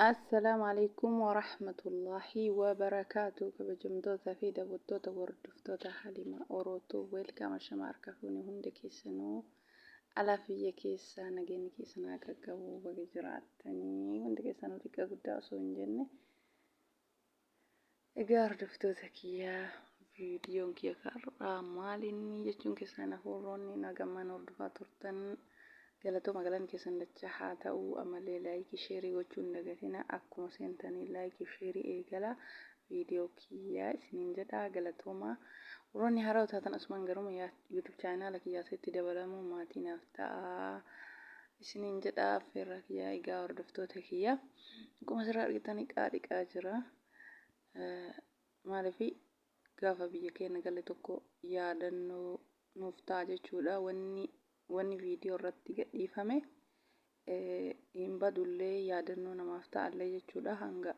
Assalaamu alaikum warahmatullaahi wabarakaatu. Kabajamtoota fi daawwattoota, hordoftoota Halima Orootuu, welcome. Ashama, harka fuune hunda keessanuu, alaa fi biyya keessaa nageenyi keessan haa qaqqabu. Baga jiraattanii hundi keessanuu, xiqqaa guddaa osoo hin jenne. Egaa hordoftoota kiyyaa, viidiyoon kiyya har'aa maalinni jechuun keessan hafuurroonni nagammaan hordofaa turtan, galatooma, galanni keessan dachaa haa ta'u. Ammallee like, share gochuu hin dagatina. Akkuma seentanii like, share eegala viidiyoo kiyyaa isiniin jedha. Galatooma. Warroonni haaraa taatan asumaan garuma YouTube channel kiyyaasitti dabalamuu maatii naaf ta'a isiniin jedha, affeerraa kiyyaa. Egaa hordoftoota kiyya, akkuma asirraa argitanii qaadhiqaa jira. Maaliif gaafa biyya keenya galle tokko yaadannoo nuuf ta'a jechuudha. Wanni viidiyoo irratti gadhiifame hin badullee, yaadannoo namaaf ta'allee jechuudha. Hanga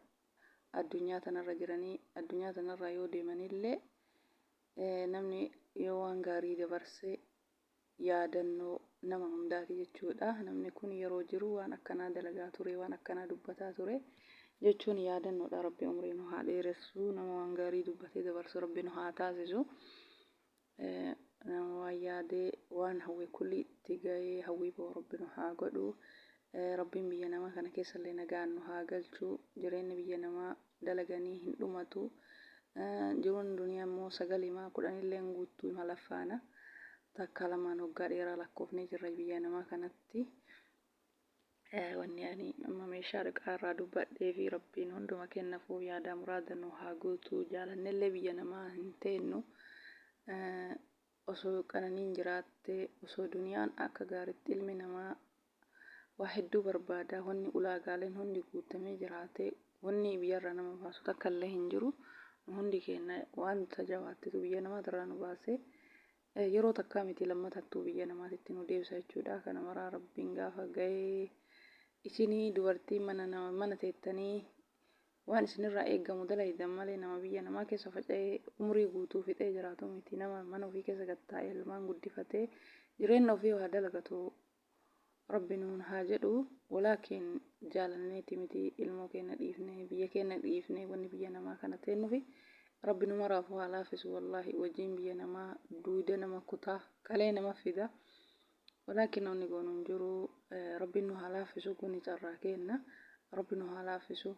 addunyaa tanarra jiranii, addunyaa tanarra yoo deemanillee, namni yoo waan gaarii dabarse yaadannoo nama hundaati jechuudha. Namni kun yeroo jiru waan akkanaa dalagaa ture, waan akkanaa dubbataa ture jechuun yaadannoodha. Rabbi umrii nu haa dheeressu. Nama waan gaarii dubbatee dabarsu Rabbi nu haa taasisu. Nama waan yaadee, waan hawwe kulli itti gahee hawwii ba'u Rabbi nu haa godhu. Rabbiin biyya namaa kana keessallee nagaan nu haa galchu. Jireenyi biyya namaa dalaganii hin dhumatu. Jiruun duniyaa immoo sagalimaa kudhanillee guuttuu hima laffaana. Takka lamaan waggaa dheeraa lakkoofnee jirra biyya namaa kanatti. Wanni ani amma meeshaa dhiqaa irraa dubbadhee fi Rabbiin hunduma kennafuu yaada muraada nu haa guutu. Jaalannellee biyya namaa hin teennu. Osoo qananiin jiraatte, osoo duniyaan akka gaariitti, ilmi namaa waa hedduu barbaada, wanni ulaagaaleen hundi guutamee jiraate, wanni biyyarraa nama baasu takka illee hin jiru. Hundi keenya wanta jabaattetu biyya namaatirraa nu baase. Yeroo takkaa miti, lammatattuu biyya namaatitti nu deebisa jechuudha. Kana maraa Rabbiin gaafa gahee, isinii dubartii mana nama mana teettanii waan isinirraa eeggamu dalaydan malee, nama biyya namaa keessa faca'ee umrii guutuu fixee jiraatu miti. Nama mana ofii keessa gattaa'ee ilmaan guddifatee jireenya ofii waa dalagatu Rabbi nuun haa jedhu. Walaakin jaalanneeti miti, ilmoo keenya dhiifne, biyya keenya dhiifne wanni biyya namaa kana teennufi. Rabbi nu maraafuu haa laafisu. Wallaahi, hojiin biyya namaa duuda nama kutaa, kalee nama fida. Walaakin wanni goonu hin jiru. Rabbiin nu haa laafisu. Kuni carraa keenna. Rabbi nu haa laafisu.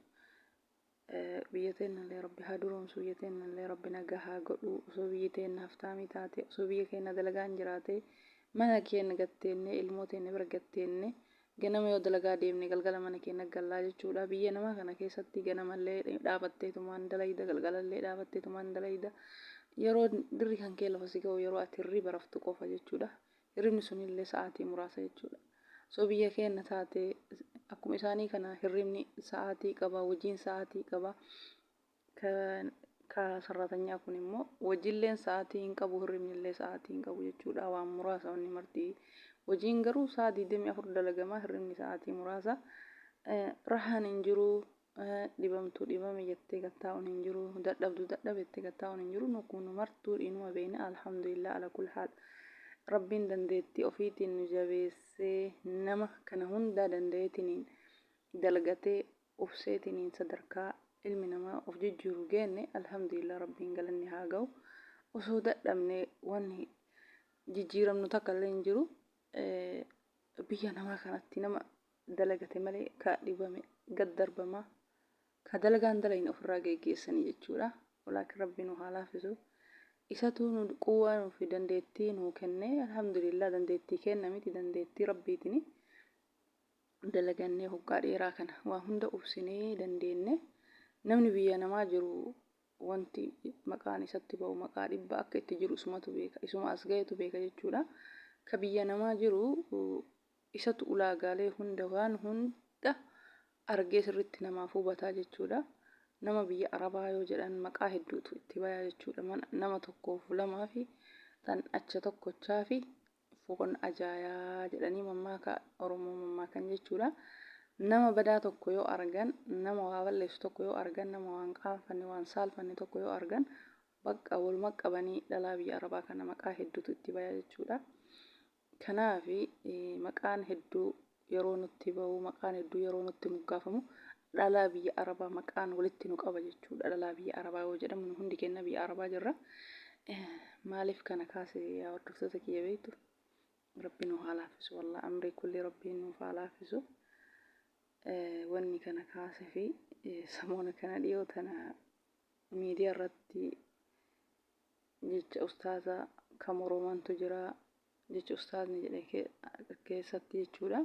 Biyya teennallee Rabbi haa duroomsu, biyya teennallee Rabbi nagaa haa godhu. Osoo biyyi teenna haftaamii taate, osoo biyya keenya dalagaan jiraate, mana keenya gatteenne, ilmoo teenya bira gatteenne, ganama yoo dalagaa deemne galgala mana keenya gallaa jechuudha. Biyya namaa kana keessatti ganamallee dhaabatteetumaan dalayda, galgalallee dhaabatteetumaan dalayda. Yeroo dirri kan kee lafa si ga'u yeroo ati hirriba raftu qofa jechuudha. Hirribni sunillee sa'aatii muraasa jechuudha. Osoo biyya keenya taate akkuma isaanii kana hirribni sa'aatii qaba, hojiin sa'aatii qaba. Ka sarraatanyaa kun immoo hojiilleen sa'aatii hin qabu, hirribnillee sa'aatii hin qabu jechuudha. Waan muraasa wanni marti. Hojiin garuu sa'a 24 dalagamaa, hirribni sa'aatii muraasa. Rahaan hin jiru. Dhibamtu dhibame jettee gattaa'uun hin jiru. Dadhabdu dadhabe jettee gattaa'uun hin jiru. Nu kun martuu inuma beekna. Alhamdulillah ala kul haal. Rabbiin dandeettii ofiitiin nu jabeessee, nama kana hundaa danda'eetiniin dalgatee obseetiniin sadarkaa ilmi namaa of jijjiiru geenne, alhamdulillah, Rabbiin galanni haa ga'u. Osoo dadhabne wanni jijjiiramnu takka illee hin jiru. Biyya namaa kanatti nama dalagate malee ka dhibame gad darbama, ka dalagaan dalayne ofirraa geggeessanii jechuudha. Walaakin Rabbi nu haa laafisu. Isatu nu quwwaa nuuf dandeettii nuu kenne, alhamdulillah. Dandeettii kenna miti, dandeettii Rabbiitini dalagannee hoggaa dheeraa kana waa hunda obsinee dandeenne. Namni biyya namaa jiru wanti maqaan isatti ba'u maqaa dhibba akka itti jiru isumatu beeka, isuma as gahetu beeka jechuudha. Ka biyya namaa jiru isatu ulaagaalee hunda, waan hunda argee sirritti namaaf hubataa jechuudha. Nama biyya Arabaa yoo jedhan maqaa hedduutu itti bayaa jechuudha. Nama tokkoof lamaa fi xan'acha tokkochaa fi foon ajaayaa jedhanii mammaaka Oromoo mammaakan jechuudha. Nama badaa tokko yoo argan, nama waa balleessu tokko yoo argan, nama waan qaanfanne, waan saalfanne tokko yoo argan, bakka waluma qabanii dhalaa biyya Arabaa kana maqaa hedduutu itti baya jechuudha. Kanaaf maqaan hedduu yeroo nutti bahu, maqaan hedduu yeroo nutti moggaafamu, Dhalaa biyya Arabaa maqaan walitti nu qaba jechuudha. Dhalaa biyya Arabaa yoo jedhamu nu hundi keenya biyya Arabaa jirra. Maaliif kana kaase yaa hordoftoota kiyya beektu? Rabbi nu haa laaffisu, wallah, amrii kulli Rabbiin nuuf haa laaffisu. Wanni kana kaase fi samoona kana dhiyoo tana miidiyaa irratti jecha ustaaza kan Oromoontu jira, jecha ustaazni jedhe keessatti jechuudha.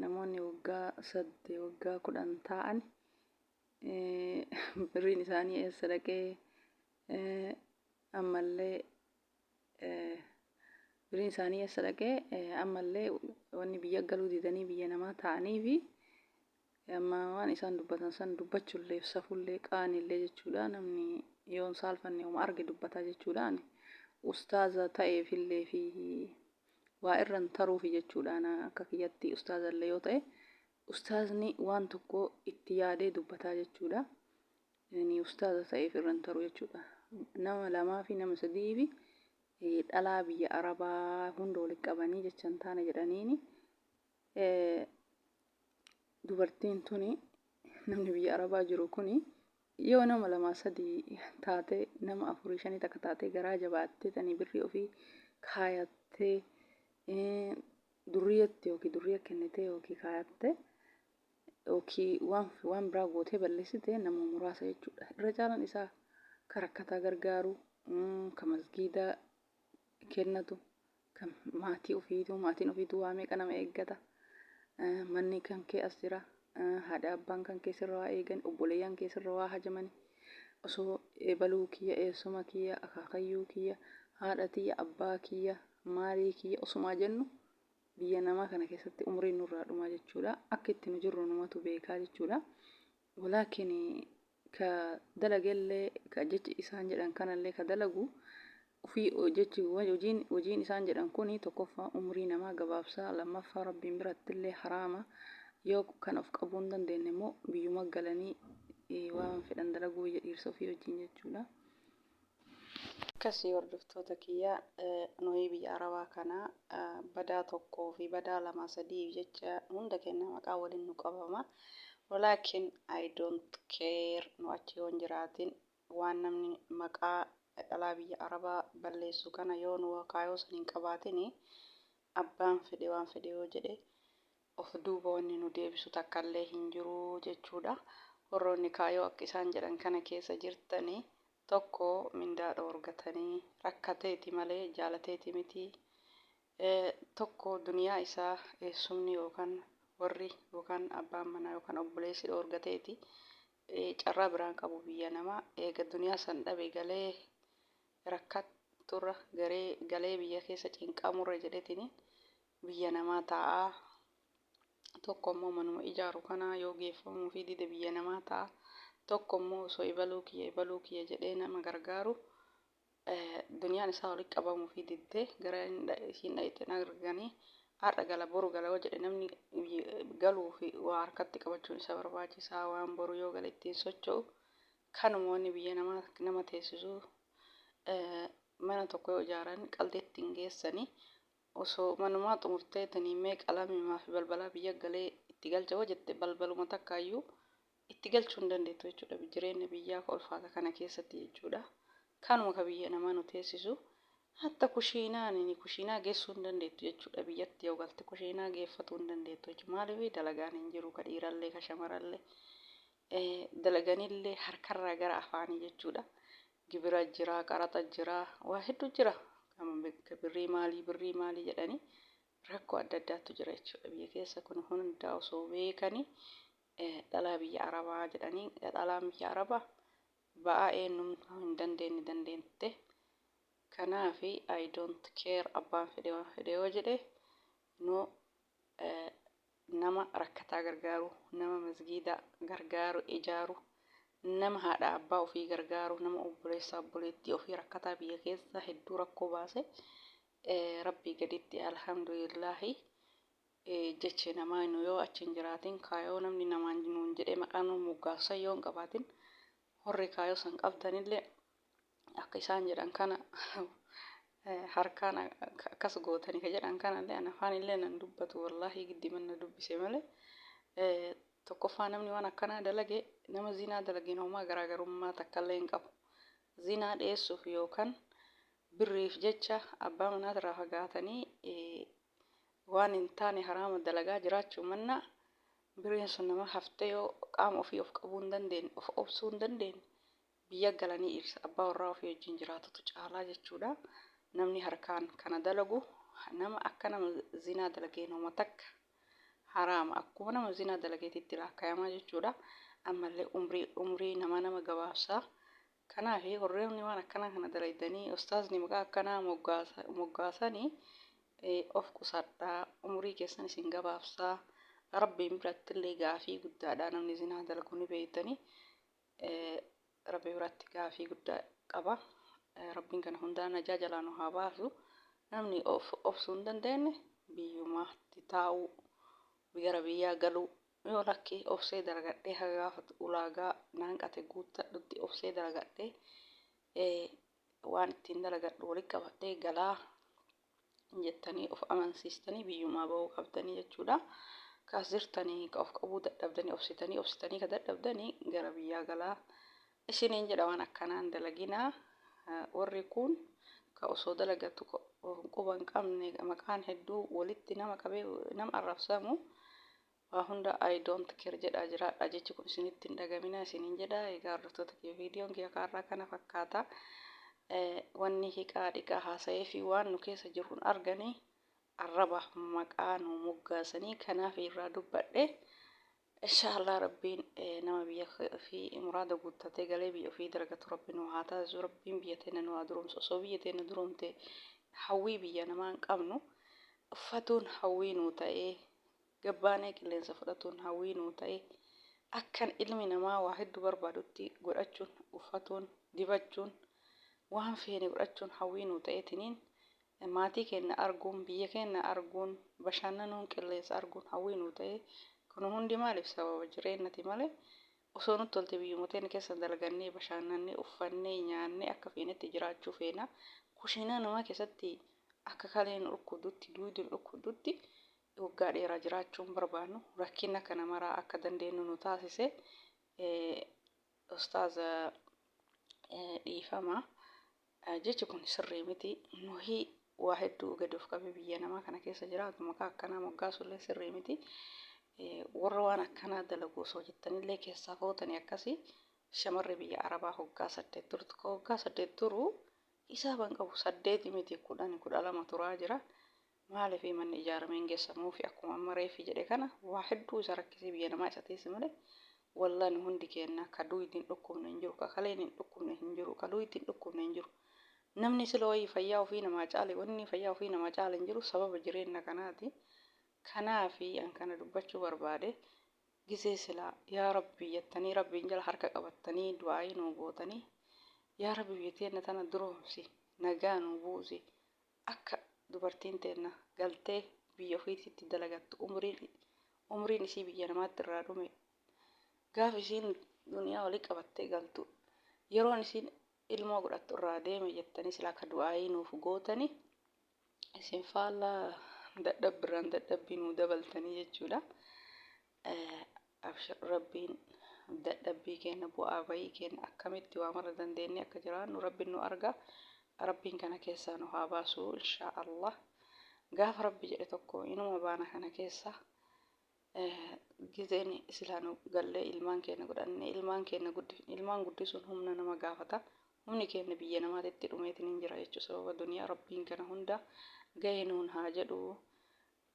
Namoonni waggaa 8, waggaa 10 taa'an birriin isaanii eessa dhaqee? Ammallee birriin isaanii eessa dhaqee? Ammallee wanni biyya galuu didanii biyya namaa taa'anii fi amma waan isaan dubbatan san dubbachullee, safullee, qaanillee jechuudha. Namni yoo hin saalfanne uma arge dubbataa jechuudha. Ani ustaaza ta'eefillee fi waa irra hin taruufi jechuudha. Akka kiyyatti ustaazallee yoo ta'e, ustaazni waan tokko itti yaadee dubbataa jechuudha. Inni ustaaza ta'eef irra hin taru jechuudha. Nama lamaa fi nama sadii fi dhalaa biyya Arabaa hunda walitti qabanii jecha hin taane jedhaniini, dubartiin tuni, namni biyya Arabaa jiru kuni, yoo nama lamaa sadii taate, nama afurii shanii takka taatee, garaa jabaattee tanii birrii ofii kaayattee durriyyatti yookiin durriyya kennitee yookiin kaayattee yookiin waan biraa gootee balleessite, nama muraasa jechuudha. Irra caalaan isaa ka rakkataa gargaaru, ka masgiida kennatu, kan maatii ofiituu, maatiin ofiituu waa meeqa nama eeggata. Manni kan kee as jira. Haadha abbaan kan kee sirra waa eegan, obboleeyyan kee sirra waa hajamani. Osoo ebaluu kiyya, eessuma kiyya, akaakayyuu kiyya, haadha tiyya, abbaa kiyya, maalii kiyya osumaa jennu biyya namaa kana keessatti umriin nurraa dhumaa jechuudha. Akka itti nu jirru numatu beekaa jechuudha. Walaakin ka dalagellee, ka jechi isaan jedhan kanallee ka dalagu ufii, jechi hojiin isaan jedhan kuni tokkoffaa umrii namaa gabaabsaa, lammaffaa Rabbiin birattillee haraama. Yoo kan of qabuu hin dandeenye immoo biyyuma galanii waan fedhan dalaguu biyya dhiirsa ofii wajjin jechuudha. Akkasii hordoftoota kiyya, nuyi biyya Arabaa kana badaa tokkoo fi badaa lama sadii jecha hunda keenya maqaa waliin nu qabama. Walaakin I don't care. Nu achi yoo hin jiraatin, waan namni maqaa dhalaa biyya Arabaa balleessu kana yoo nu kaayoo san hin qabaatini, abbaan fedhe waan fedhe yoo jedhe, of duuba wanni nu deebisu takkallee hin jiru jechuudha. Warroonni kaayoo akka isaan jedhan kana keessa jirtani, tokko mindaa dhoorgatanii rakkateeti malee jaalateeti miti. Tokko duniyaa isaa eessumni yookaan warri yookaan abbaan manaa yookaan obboleessi dhoorgateeti. Carraa biraan qabu biyya namaa eega duniyaa san dhabe galee rakkatturra garee galee biyya keessa cinqamurra jedhetini biyya namaa taa'aa. Tokko immoo manuma ijaaru kana yoo geeffamuu fi dide biyya namaa ta'a. Tokko immoo osoo ibaluu kiyya, ibaluu kiyya jedhee nama gargaaru, duniyaan isaa walitti qabamuu fi didde, gara isiin dhayxe arganii har'a gala, boru gala yoo jedhe, namni galuu fi waa harkatti qabachuun isa barbaachisaa, waan boru yoo gale ittiin socho'u. Kanuma wanni biyya namaa nama teessisu. Mana tokko yoo ijaaran qaldeetti hin geessanii, osoo manumaa xumurtee tanii mee qalamimaa fi balbalaa biyya galee itti galcha yoo jette, balbaluma takkaayyuu itti galchuu hin dandeettu jechuudha, jireenya biyyaa ka ulfaata kana keessatti jechuudha. Kanuma ka biyya namaa nu teessisu. Hatta kushiinaan kushiinaa geessuu hin dandeettu jechuudha. Biyyatti yoo galte kushiinaa geeffatuu hin dandeettu jechuudha. Maaliif? Dalagaan hin jiru, ka dhiirallee ka shamarallee dalaganillee harkarraa gara afaanii jechuudha. Gibira jira, qaraxa jira, waa hedduu jira. Birrii maalii, birrii maalii jedhanii rakkoo adda addaatu jira jechuudha biyya keessa. Kun hunda osoo beekanii dhalaa biyya Arabaa jedhanii, dhalaan biyya Arabaa ba'aa eenyumtuu hin dandeenye dandeette. Kanaafi I don't care, abbaan fedhe waan fedhe yoo jedhe, nu nama rakkataa gargaaru, nama masgiida gargaaru ijaaru, nama haadha abbaa ofii gargaaru, nama obboleessa obboleettii ofii rakkataa biyya keessa hedduu rakkoo baase, Rabbii gaditti alhamdulillaahi. Jechi namaa nu yoo achi hin jiraatin, kaayoo namni namaan nuun jedhee maqaa nu moggaasu yoo hin qabaatin, warri kaayoo san qabdanillee akka isaan jedhan kana harkaan akkas gootanii ka jedhan kanallee ana afaan illee nan dubbatu, wallaahi giddi manna dubbise malee. Tokkoffaa, namni waan akkanaa dalage nama zinaa dalageen homaa garaagarummaa takkallee hin qabu. Zinaa dhiyeessuuf yookaan birriif jecha abbaa manaatirraa fagaatanii waan hin taane haraama dalagaa jiraachuu mannaa, birriin sun nama haftee yoo qaama ofii of qabuu hin dandeenye, of obsuu hin dandeenye, biyya galanii dhirsa abbaa warraa ofii wajjin jiraatutu caalaa jechuudha. Namni harkaan kana dalagu nama akka nama zinaa dalageen homa takka haraama, akkuma nama zinaa dalageetitti laakkayamaa jechuudha. Ammallee umrii nama nama gabaabsaa. Kanaaf warreen waan akkanaa kana dalaydanii ustaazni maqaa akkanaa moggaasanii of qusadhaa, umurii keessan isin gabaabsaa. Rabbiin biratti illee gaafii guddaadha. Namni zinaa dalagu ni beeytanii, Rabbi biratti gaafii guddaa qaba. Rabbiin kana hundaa najaa jalaa nu haa baasu. Namni of obsuu hin dandeenye biyyumaatti taa'uu, gara biyyaa galuu, yoo lakki obsee dalagadhee haga gaafatu ulaagaa naan qate guuttadhutti obsee dalagadhee waan ittiin dalagadhu walitti qabadhee galaa jettanii of amansiistanii biyyumaa bahuu qabdanii jechuudha. Kaas jirtanii ka of qabuu dadhabdanii, obsitanii obsitanii ka dadhabdanii, gara biyyaa galaa isiniin jedha. Waan akkanaan dalaginaa. Warri kun ka osoo dalagatu quba hin qabne maqaan hedduu walitti nama qabee nama arrabsamu, waa hunda "I don't care" jedhaa jiraadha. Jechi kun isinitti hin dhagaminaa isiniin jedha. Egaa hordoftoota kiyya, viidiyoon kiyya kaarraa kana fakkaata. Wanni hiqaa dhiqaa haasa'ee fi waan nu keessa jiru hin arganii arraba maqaa nu moggaasanii, kanaaf irraa dubbadhe. Inshaallah Rabbiin nama biyya fi muraada guuttatee galee biyya ofii dalagatu Rabbi nu haa taasisu. Rabbiin biyya teenya nu haa duroomsu. Osoo biyya teenya duroomte hawwii biyya namaa hin qabnu. Uffatuun hawwii nuu ta'ee, gabbaanee qilleensa fudhatuun hawwii nuu ta'e, akkan ilmi namaa waa hedduu barbaadutti godhachuun, uffatuun, dibachuun, waan feene godhachuun hawwii nuu ta'eetiniin, maatii keenya arguun, biyya keenya arguun, bashannanuun, qilleensa arguun hawwii nuu ta'e. Kun hundi maaliif? Sababa jireenyati malee osoo nutti tolte biyyuma teenya keessa dalagannee, bashannannee, uffannee, nyaannee akka feenetti jiraachuu feena. Kushiinaa namaa keessatti akka kaleen nu dhukkubdutti, duudi nu dhukkubdutti waggaa dheeraa jiraachuun barbaannu. Rakkina kana maraa akka dandeenyu nu taasise. Ustaaza, dhiifama, jechi kun sirrii miti. Nuhi waa hedduu gadi of qabee biyya namaa kana keessa jiraatu maqaa akkanaa moggaasullee sirrii miti. Warra waan akkanaa dalagu osoo jettanillee keessaa footanii akkasii shamarri biyya Arabaa hoggaa 8 turtu, hoggaa 8 turu hisaaban qabu, 8 miti, 10, 12 turaa jira. Maaliif? Manni ijaaramee hin geessamuufi akkuma amma reefi jedhe kana waa hedduu isa rakkisee biyya namaa isa teesse malee, wallah nu hundi keenya ka duuydi hin dhukkubne hin jiru, ka kaleen hin dhukkubne hin jiru, ka duuydi hin dhukkubne hin jiru. Namni sila wayii fayyaa ofii namaa caale, wanni fayyaa ofii namaa caale hin jiru. Sababa jireenya kanaati. Kanaafi an kana dubbachuu barbaade. Gisee silaa "Yaa Rabbi" jettanii Rabbiin jala harka qabattanii du'aayii nuu gootanii, "Yaa Rabbi, biyya teenna tana duroomsi, nagaa nuu buusi, akka dubartiin teenna galtee biyya ofiititti dalagattu, umriin isii biyya namaatti irraa dhume, gaaf isiin duniyaa walii qabattee galtu yeroon isiin ilmoo godhattu irraa deeme" jettanii silaa akka du'aayii nuuf gootanii, isin faallaa dadhabbirraan dadhabbii nuu dabaltanii jechuudha. Abshir, Rabbiin dadhabbii keenya, bu'aa bayii keenya, akkamitti waa mara dandeenye akka jiraannu Rabbiin nu arga. Rabbiin kana keessaa nu haa baasu, inshaa Allah. Gaafa Rabbi jedhe tokko inuma baana kana keessa. Gizeen silaa nu gallee ilmaan keenya godhannee ilmaan keenya guddifne, ilmaan guddisuun humna nama gaafata. Humni keenya biyya namaatitti dhumeetiin hin jira jechuudha sababa duniyaa. Rabbiin kana hunda gahee nuun haa jedhu.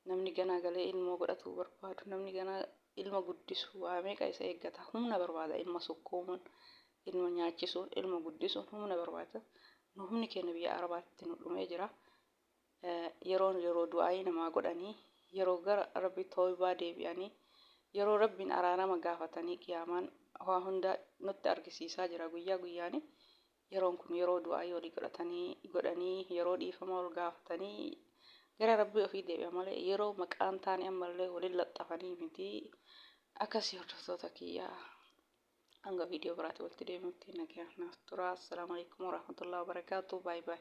Namni ganaa galee ilmoo godhatuu barbaadu, namni ganaa ilma guddisu waa meeqa isa eeggata. Humna barbaada. Ilma sukkuumuun, ilma nyaachisuun, ilma guddisuun humna barbaada. Nu humni keenya biyya Arabaatti nu dhumee jira. Yeroon yeroo du'aayii namaa godhanii, yeroo gara Rabbi tooybaa deebi'anii, yeroo Rabbiin araarama gaafatanii, qiyaamaan waa hunda nutti argisiisaa jira guyyaa guyyaani. Yeroon kun yeroo du'aayii walii godhatanii godhanii, yeroo dhiifama wal gaafatanii gara Rabbii ofii deebi'a malee yeroo maqaan taane ammallee waliin laxxafanii miti. Akkasii hordoftoota kiyyaa, hanga viidiyoo biraatti walitti deebinutti nagaa naaf tura. Assalaamu alaikum warahmatullahi wabarakaatu. Bye bye.